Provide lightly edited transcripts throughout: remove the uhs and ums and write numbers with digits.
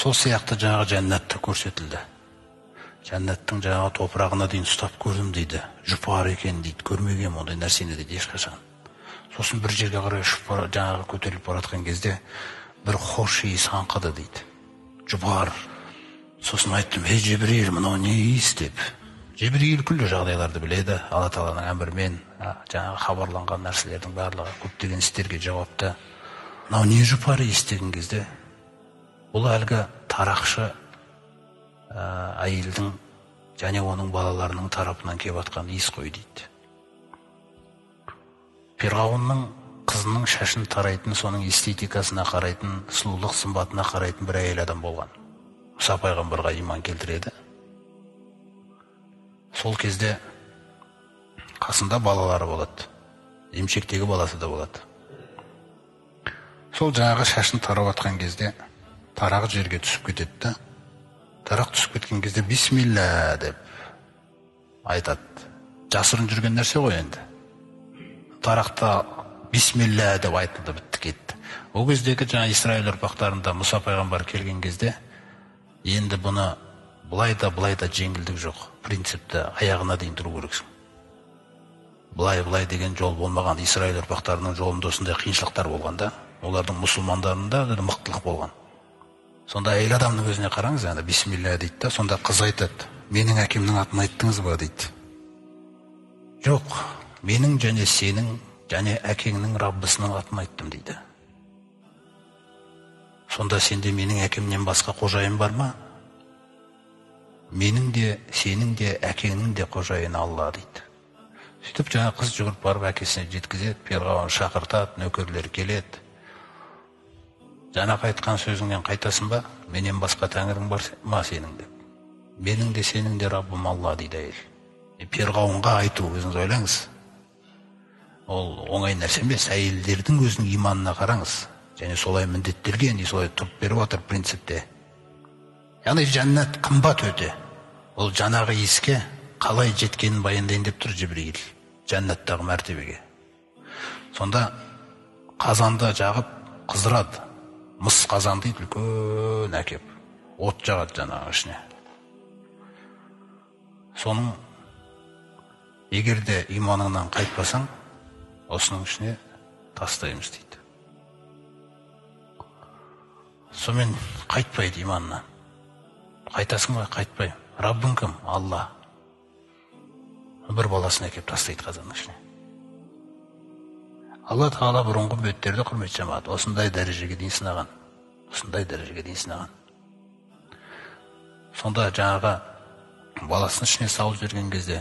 Сол сияқты жаңағы жәннатта көрсетілді. Жәннаттың жаңағы топырағына дейін ұстап көрдім дейді. Жұпар екен дейді, көрмегенмін ондай нәрсені дейді ешқашан. Сосын бір жерге қарай ұшып жаңағы көтеріліп бара жатқан кезде бір хош иіс аңқыды дейді. Жұпар. Сосын айттым, ей Жебірейіл, мынау не иіс деп. Жебірейіл күллі жағдайларды біледі. Алла тағаланың әмірімен жаңағы хабарланған нәрселердің барлығы көптеген істерге жауапты. Мынау не жұпар иіс деген кезде, бұл әлгі тарақшы әйелдің және оның балаларының тарапынан келіп атқан иіс қой дейді. Ферғауынның қызының шашын тарайтын, соның эстетикасына қарайтын, сұлулық сымбатына қарайтын бір әйел адам болған. Мұса пайғамбарға иман келтіреді. Сол кезде қасында балалары болады. Емшектегі баласы да болады. Сол жаңағы шашын тарап атқан кезде тарағы жерге түсіп кетеді да. Тарақ түсіп кеткен кезде бисмилля деп айтады. Жасырын жүрген нәрсе ғой енді. Тарақта бисмилля деп айтылды, бітті кетті. Ол кездегі жаңа Исраил ұрпақтарында Мұса пайғамбар келген кезде енді бұны былай да былай да жеңілдік жоқ. Принципті аяғына дейін тұру керексің. Былай-былай деген жол болмаған. Исраил ұрпақтарының жолында осындай қиыншылықтар болған да, олардың мұсылмандарында да мықтылық болған. Сонда әйел адамның өзіне қараңыз, енді бисмилля дейді да, сонда қыз айтады, менің әкемнің атын айттыңыз ба дейді. Жоқ, менің және сенің және әкеңнің Раббысының атын айттым дейді. Сонда сенде менің әкемнен басқа қожайын бар ма? Менің де, сенің де, әкеңнің де қожайыны Алла дейді. Сөйтіп жаңа қыз жүгіріп барып әкесіне жеткізеді, перғауын шақыртады, нөкерлер келеді. Жаңағы айтқан сөзіңнен қайтасың ба? Менен басқа тәңірің бар ма сенің деп. Менің де сенің де Раббым Алла дейді әйел. Перғауынға айту, өзіңіз ойлаңыз. Ол оңай нәрсе емес. Әйелдердің өзінің иманына қараңыз. Және солай міндеттелген, солай тұрып беріп жатыр принципте. Яғни жәннат қымбат өте. Ол жаңағы иіске қалай жеткенін баяндайын деп тұр Жібірейіл, жәннаттағы мәртебеге. Сонда қазанды жағып қыздырады. Мыс қазан дейді, үлкен әкеп. От жағады жаңағы ішіне. Соның егер де иманыңнан қайтпасаң, осының ішіне тастаймыз дейді. Сонымен қайтпайды иманынан. Қайтасың ба? Қайтпаймын. Раббың кім? Алла. Бір баласын әкеп тастайды қазанның ішіне. Алла тағала бұрынғы үмметтерді, құрметті жамағат, осындай дәрежеге дейін сынаған. Осындай дәрежеге дейін сынаған. Сонда жаңағы баласын ішіне салып жіберген кезде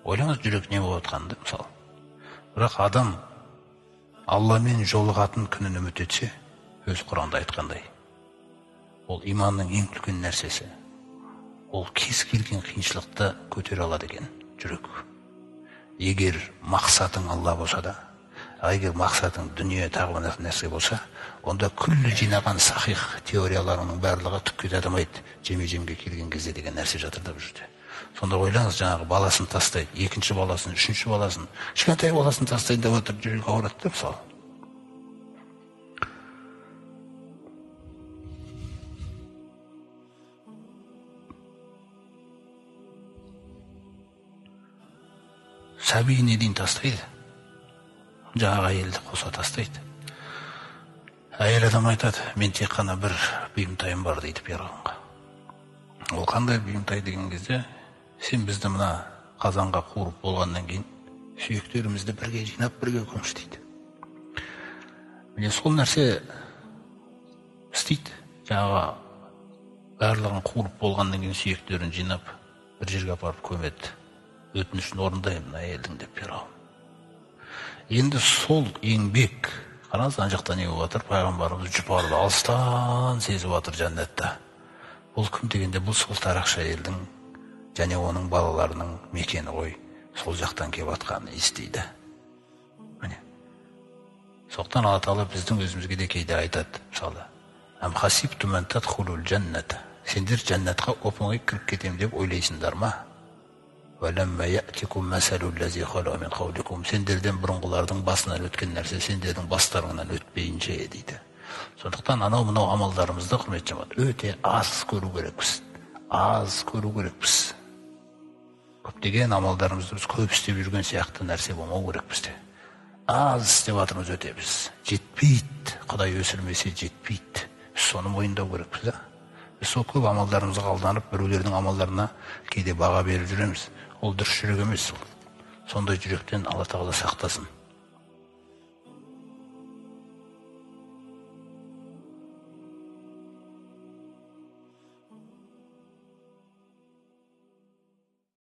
ойлаңыз, жүрек не болып жатқанын да, мысалы. Бірақ адам Алламен жолығатын күнін үміт етсе, өз Құранда айтқандай, ол иманның ең үлкен нәрсесі. Ол кез келген қиыншылықты көтере алады екен жүрек. Егер мақсатың Алла болса да, егер мақсатың дүние тағы бір нәрсе болса, онда күллі жинаған сахих теорияларының барлығы түкке татымайды, жеме-жемге келген кезде деген нәрсе жатыр да бұл жерде. Сонда ойлаңыз, жаңағы баласын тастайды, екінші баласын, үшінші баласын, кішкентай баласын тастайды деп отырып жүрек ауырады да, мысалы. Сәбиіне дейін тастайды. Жаңағы әйелді қоса тастайды. Әйел адам айтады, мен тек қана бір бұйымтайым бар дейді перғауынға. Ол қандай бұйымтай деген кезде, сен бізді мына қазанға қуырып болғаннан кейін сүйектерімізді бірге жинап, бірге көмші дейді. Міне сол нәрсе істейді. Жаңағы барлығын қуырып болғаннан кейін сүйектерін жинап, бір жерге апарып көмеді. Өтінішін орындаймын мына әйелдің деп перғауын. Енді сол еңбек, қараңыз, ана жақта не болып жатыр, пайғамбарымыз жұпарды алыстан сезіп жатыр жәннатта. Бұл кім дегенде, бұл сол тарақшы әйелдің және оның балаларының мекені ғой, сол жақтан келіп жатқанын естиді. Міне. Соқтан Алла тағала біздің өзімізге де кейде айтады, мысалы, «Әм хасибтум ан тадхулул жанната». Сендер жәннатқа оп-оңай кіріп кетемін деп ойлайсыңдар ма? Сендерден бұрынғылардың басынан өткен нәрсе сендердің бастарыңнан өтпейінше дейді. Сондықтан анау мынау амалдарымызды, құрметті жамағат, өте аз көру керекпіз. Аз көру керекпіз. Көптеген амалдарымызды біз көп істеп жүрген сияқты нәрсе болмау керек бізде. Аз істеп жатырмыз өте біз. Жетпейді. Құдай өсірмесе жетпейді. Біз соны мойындау керекпіз да. Біз сол көп амалдарымызға алданып, біреулердің амалдарына кейде баға беріп жүреміз. Ол дұрыс жүрек емес ол. Сондай жүректен Алла Тағала сақтасын.